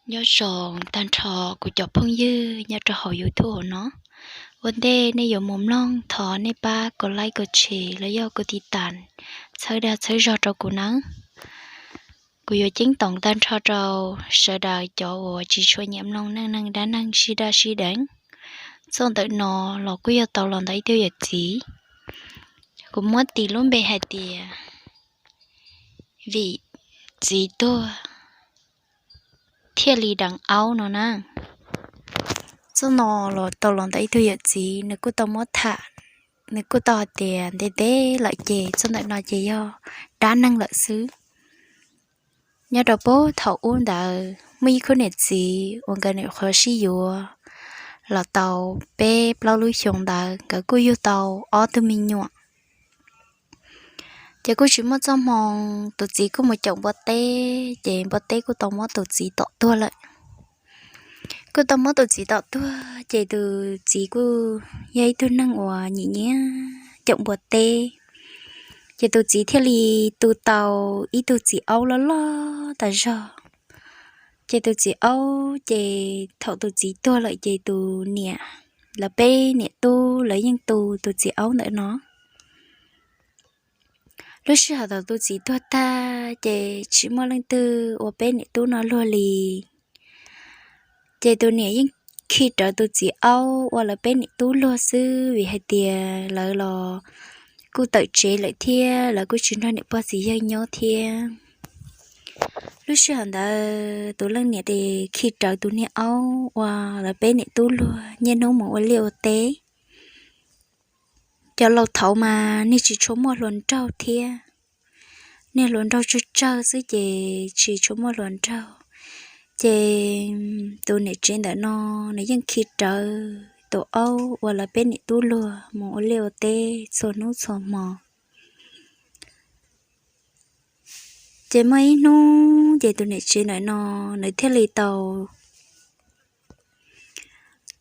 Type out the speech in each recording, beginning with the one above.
Nyob zoo tag nrho kuv cov phooj ywg nyob rau hauv YouTube no. Ua ntej nej yuav mus mloog, thov nej pab kov like, kov share los yog kov tiv tas, txhawb dag txhawb zog rau kuv nawb. Kuv yuav ceeb toom tag nrho rau sawv daws cov uas tsis tshua nyiam mloog neej neeg dab neeg sib daj sib deev. Txoj ntawm no los kuj yog tau los ntawm ib tug yawm txiv. Kuv muab tis lub npe hais tias vim txiv tuag thiaj li deev aub no na. Txoj no los tau los ntawm ib tug yawm txiv, nws kuj tau muab tham, nws kuj tau hais tias ntev ntev lawm ces txoj ntawm no ces yog dab neeg lawm xwb. Nyob rau puag thaum ub ntawd muaj ib khub niam txiv uas nkawd nyuam qhuav sib yuav los tau peb plaub lub xyoo ntawd nkawd kuj yug tau ob tug me nyuam. Ces kuj tsis muaj txoj hmoo, tus txiv kuj mus caum npua teb, ces npua teb kuj tau muab tus txiv tom tuag lawm. Kuj tau muab tus txiv tom tuag, ces tus txiv kuj yog ib tug neeg uas nyiam nyiam caum npua teb. Ces tus txiv thiaj li tu tau ib tug txiv aub loj loj tas zog. Ces tus txiv aub ces thaum tus txiv tuag lawm ces tus niam, lawv peb niam tub lawv yeej tu tus txiv aub ntawm no. Lub sij hawm thaum tus txiv tuag tag ces tsis muaj leej twg ua peb niam tub no luag li. Ces tus niam yeej khi rawv tus txiv aub ua lawv peb niam tub luag xwb, vim hais tias lawv los kuj tawm tsev lawm thiab lawv kuj tsis nrog niam pog txiv yawg nyob thiab. Lub sij hawm ntawd tus leej niam tes khi rawv tus niag aub ua lawv peb niam tub luag niaj hnub mus ua liaj ua teb. Cov laus thaud mas niag tsis tshua muaj hluas nraug thiab, niag hluas nraug tsawg tsawg xwb ces tsis tshua muaj hluas nraug. Ces tus niam tsev ntawm no nws yeej khi rawv tus aub ua lawv peb niam tub luag mus ua liaj ua teb txhua hnub txhua hmo. Ces muaj ib hnub ces tus niam tsev ntawm no nws thiaj li tau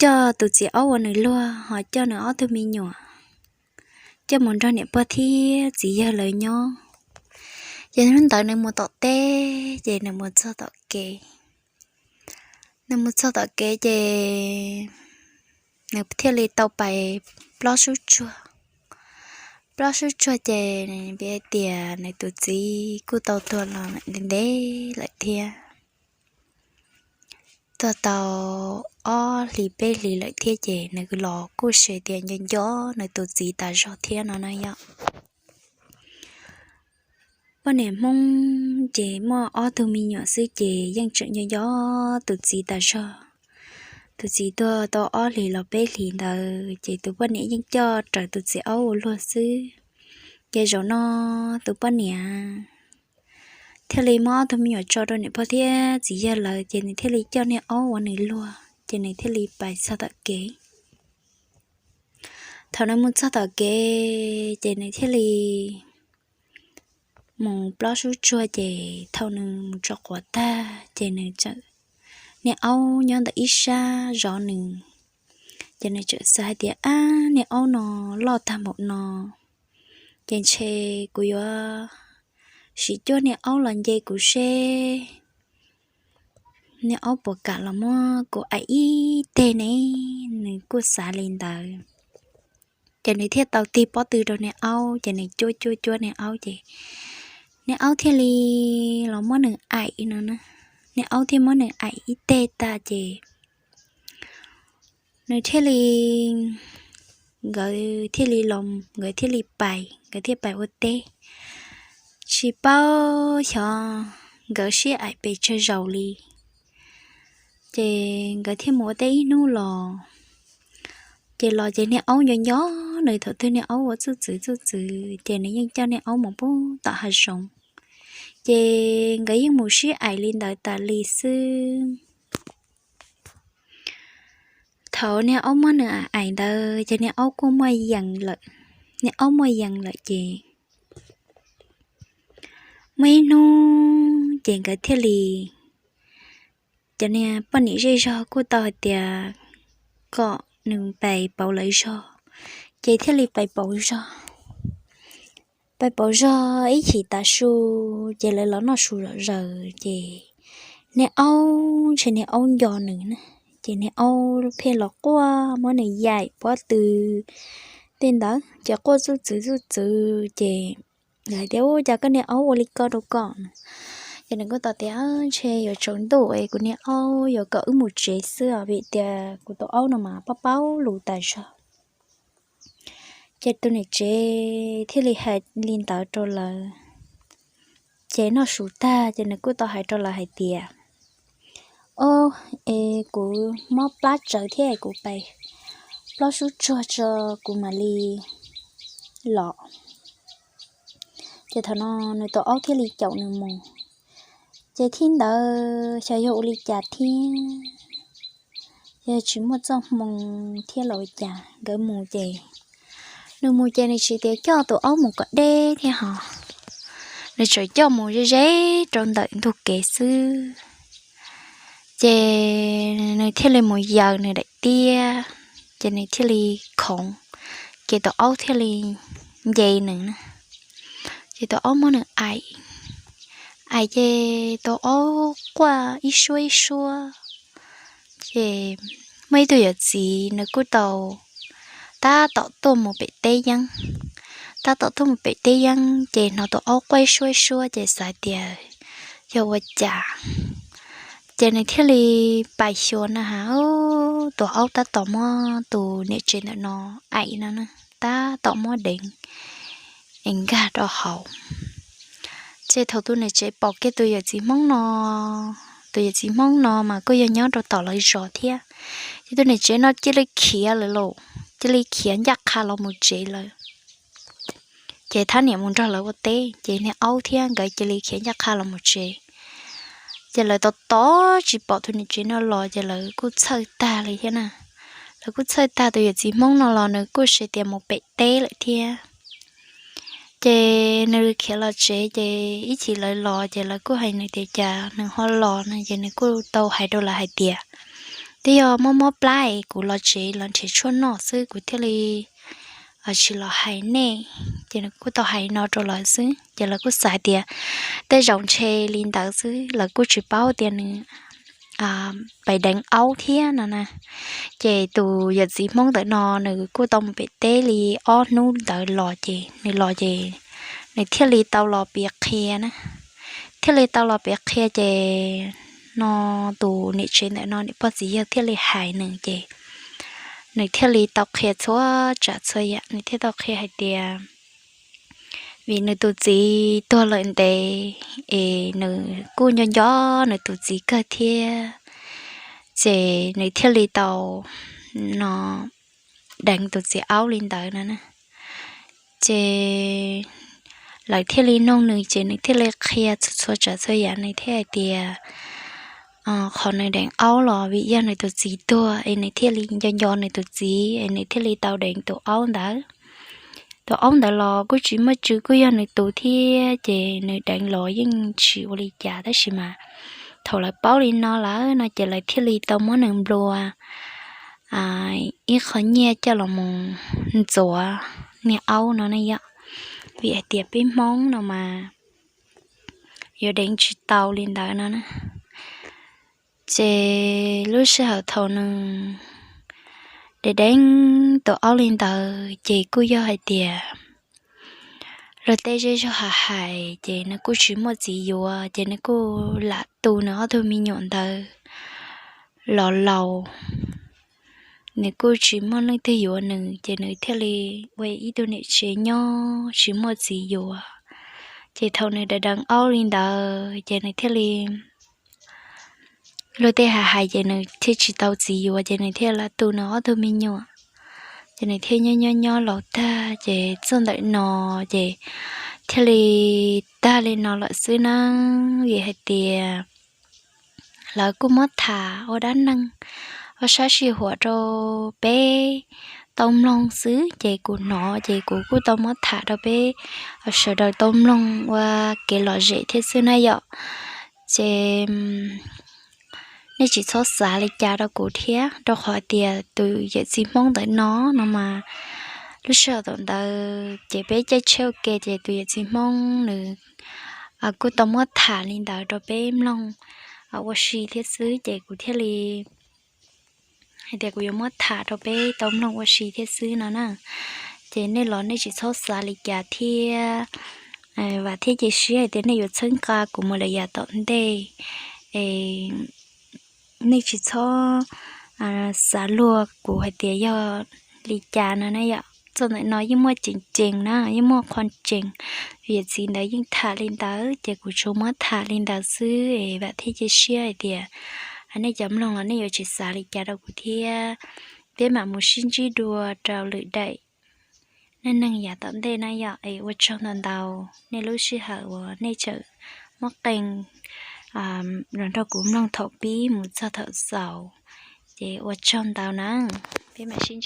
coj tus txiv aub ua nws luag ho coj nws ob tug me nyuam coj mus nrog niam pog thiab txiv yawg lawv nyob. Ces hnub ntawd nws mus tom teb ces nws mus txog tom kev. Nws mus txog tom kev ces nws thiaj li tau pais plob sub tsuag. Plob sub tsuag ces nws piav tias nws tus txiv kuj tau tuag los ntev ntev lawm thiab, tuag tau ob hlis peb hlis lawm thiab ces nws los kuj xav tias nco nco nws tus txiv tas zog thiab no na yom. Poj niam Hmoob ces muaj ob tug me nyuam xwb ces yeej tseem nco nco tus txiv tas zog. Tus txiv tuag tau ob hlis los peb hlis ntawd ces tus poj niam yeej coj raws tus txiv aub ua luag xwb. Ces zaum no tus poj niam thiaj li muab ob tug me nyuam tso rau niam pog thiab txiv yawg lawv ces nws thiaj li coj niag aub ua nws luag ces nws thiaj li pais txog tom kev. Thaum nws mus txog tom kev ces nws thiaj li mus plob sub tsuag ces thaum nws mus tso quav tag ces nws txawm, niag aub nyob ntawm ib sab zov nws. Ces nws txawm xav hais tias, ab, niag aub no loj tag npaum no, ces ntshe kuv yuav sim cuab niag aub los nce kuv seb niag aub puas kam los muab kuv aim ib teg ne. Nws kuj xav li ntawd. Ces nws thiaj tau tig pob tw rau niag aub ces nws cuab cuab cuab niag aub ces niag aub thiaj li los muab nws aim no na. Niag aub thiaj muab nws aim ib teg tag ces nws thiaj li, nkawd thiaj li los, nkawd thiaj li pais, nkawd thiaj pais ua teb. Tsis paub xyov nkawd sib aim pes tsawg zaus li. Ces nkawd thiaj mus ua teb ib hnub los, ces los ces niag aub nco nco nws thaum twg niag aub ua txuj txwv txuj txwv ces nws yeej coj niag aub mus pub tom hav zoov. Ces nkawd yeej mus sib aim li ntawd tas li xwb. Thaum niag aub muab nws aim ntawd ces niag aub kuj muaj yees lawm. Niag aub muaj yees lawm ces muaj ib hnub ces nkawd thiaj li, cov niag poj niam zej zog kuj tau hais tias kom nws pais pauv lawv zog, ces thiaj li pais pauv zog. Pais pauv zog ib chim tav su ces lawv los noj su zom zaws ces niag aub, ntshe niag aub nco nws na, ces niag aub pheej los quaj muab nws yaim pob tw tej ntawd ces quaj txuj txwv txuj txwv ces hais tias, Ua cas koj niag aub ua li ko rau koj? Ces nws kuj tau tias, Ntshe yuav tsaus ntuj es kuv niag aub yuav kom wb mus tsev xwb os, vim tias kuv tus aub no mas paub paub lus tas zog. Ces tus niam tsev thiaj li hais li ntawd rau lawv. Ces noj su tag ces nws kuj tau hais rau lawv hais tias, Ob, es kuv mob plab tsawv thiab, kuv pais plob sub tsuag tso kuv mam li los. Ces thaum no nws tus aub thiaj li caum nws mus. Ces thib ntawd xyov yog ua li cas thiab, yog tsis muaj txoj hmoo thiab los ua cas nkawd mus ces, nws mus ces nws tsis tias coj tus aub mus kom deb thiab ho, nws tseem coj mus ze ze rau ntawm ntug kev xwb. Ces nws thiaj li mus yaws nws daim tiab, ces nws thiaj li khoov, ces tus aub thiaj li nce nws na. Ces tus aub muab nws aim, aim ces tus aub quaj ib suab ib suab. Ces muaj ib tug yawm txiv nws kuj tau tab tom tuaj mus pem teb yeeb, tab tom tuaj mus pem teb yeeb ces hnov tus aub quaj ib suab ib suab ces xav tias yog ua cas. Ces nws thiaj li pais xyuas na has, tus aub tab tom muab tus niam tsev ntawm no aim no na, tab tom muab deev es nkag rau hauv. Ces thaum tus niam tsev pom kiag tus yawm txiv Hmoob no, tus yawm txiv Hmoob no mas kuj yog nyob rau tom lawv zos thiab, ces tus niam tsev no cia li khiav lawm lauj, cia li khiav ncaj qha los mus tsev lawm. Ces thab niam mus nrog lawv ua teb, ces niag aub thiab nkawd cia li khiav ncaj qha los mus tsev. Ces lawv tos tos tsis pom tus niam tsev no los ces lawv kuj txhawj tag li thiab na. Lawv kuj txhawj tag, tus yawm txiv Hmoob no los nws kuj xav tias mus pem teb lawm thiab. Ces nws khiav los tsev ces ib chim lawv los ces lawv kuj hais nws tias cas nws ho los no, ces nws kuj tau hais rau lawv hais tias, Twb yog mob mob plab es kuv los tsev los nrhiav tshuaj noj xwb, kuv thiaj li tsis los hais nej. Ces nws kuj tau hais no rau lawv xwb, ces lawv kuj xav tias tej zaum ntshe li ntawd xwb, lawv kuj tsis paub tias nws pais deev aub thiab no na. Ces tus yawm txiv Hmoob ntawm no nws kuj tau mus pem teb li ob hnub ntawd los ces nws los ces nws thiaj li tau los piav qhia na. Thiaj li tau los piav qhia ces no tus niam tsev ntawm no niam pog txiv yawg thiaj li hais nws ces nws thiaj li tau qhia txhua tsav txhua yam, nws thiaj tau qhia hais tias vim nws tus txiv tuag lawm ntev es nws kuj nco nco nws tus txiv kawg thiab, ces nws thiaj li tau no deev tus txiv aub li ntawd no na. Ces lawv thiaj li noog nws ces nws thiaj li qhia txhua tsav txhua yam, nws thiaj hais tias qhov nws deev aub los vim yog nws tus txiv tuag es nws thiaj li nco nco nws tus txiv es nws thiaj li tau deev tus aub ntawd. Tus aub ntawd los kuj tsis muaj tswv, kuj yog nws tus thiab ces nws deev los yeej tsis ua li cas, tab sis mas thaum lawv paub li no lawm no ces lawv thiaj li tau muab nws nplua ib qho nyiaj coj los mus ntxuav niag aub no ne yom, vim hais tias peb Hmoob no mas yuav deev tsis tau li ntawd no na. Ces lub sij hawm thaum nws deev deev tus aub li ntawd ces kuj yog hais tias luag tej zej zog ha hais ces nws kuj tsis muaj txiv yuav ces nws kuj lam tu nws ob tug me nyuam ntawd los laus, nws kuj tsis muaj leej twg yuav nws ces nws thiaj li ua ib tug niam tsev nyob tsis muaj txiv yuav. Ces thaum nws deev deev aub li ntawd ces nws thiaj li luag tej ha hais ces nws thiaj tsis tau txiv yuav ces nws thiaj lam tu nws ob tug me nyuam. Ces nws thiaj nyob nyob nyob laus tag ces txog ntawm no ces thiaj li tag li no lawm xwb nawb, vim hais tias lawv kuj muab tham ua dab neeg ua sab sij huam rau peb tau mloog xwb ces kuv hnov ces kuv kuj tau muab tham rau peb sawv daws tau mloog ua kev lom zem thiab xwb na yom. Ces nej tsis txhob xav li cas rau kuv thiab, rau qhov tias tus yawm txiv Hmoob ntawm no no mas lub sij hawm thaum ntawd ces peb caij tsheb ua ke ces tus yawm txiv Hmoob nws kuj tau muab tham li ntawd rau peb mloog ua si thiab xwb, ces kuv thiaj li hais tias kuv yuav muab tham rau peb tau mloog ua si thiab xwb no na. Ces nej los nej tsis txhob xav li cas thiab, vam thiab cia siab hais tias nej yuav txhawb nqa kuv mus lawm yav tom ntej. Nej tsis txhob xav luag kuv hais tias yog li cas no na yom. Txog ntawm no yeej muaj ceev ceev na, yeej muaj qhov tseeb, yawm txiv ntawd yeej tham li ntawd ces kuv tsuas muab tham li ntawd xwb es vam thiab cia siab hais tias nej cov mloog los nej yuav tsis xav li cas rau kuv thiab. Peb mam mus sib ntsib dua rau lwm daim neej neeg yav tom ntej na yom. Es ua tsaug ntau ntau nej lub sij hawm uas nej tseem muab qee los nrog kuv mloog thaum pib mus txog thaum xaus. Ces ua tsaug ntau na, peb mam sib ntsib.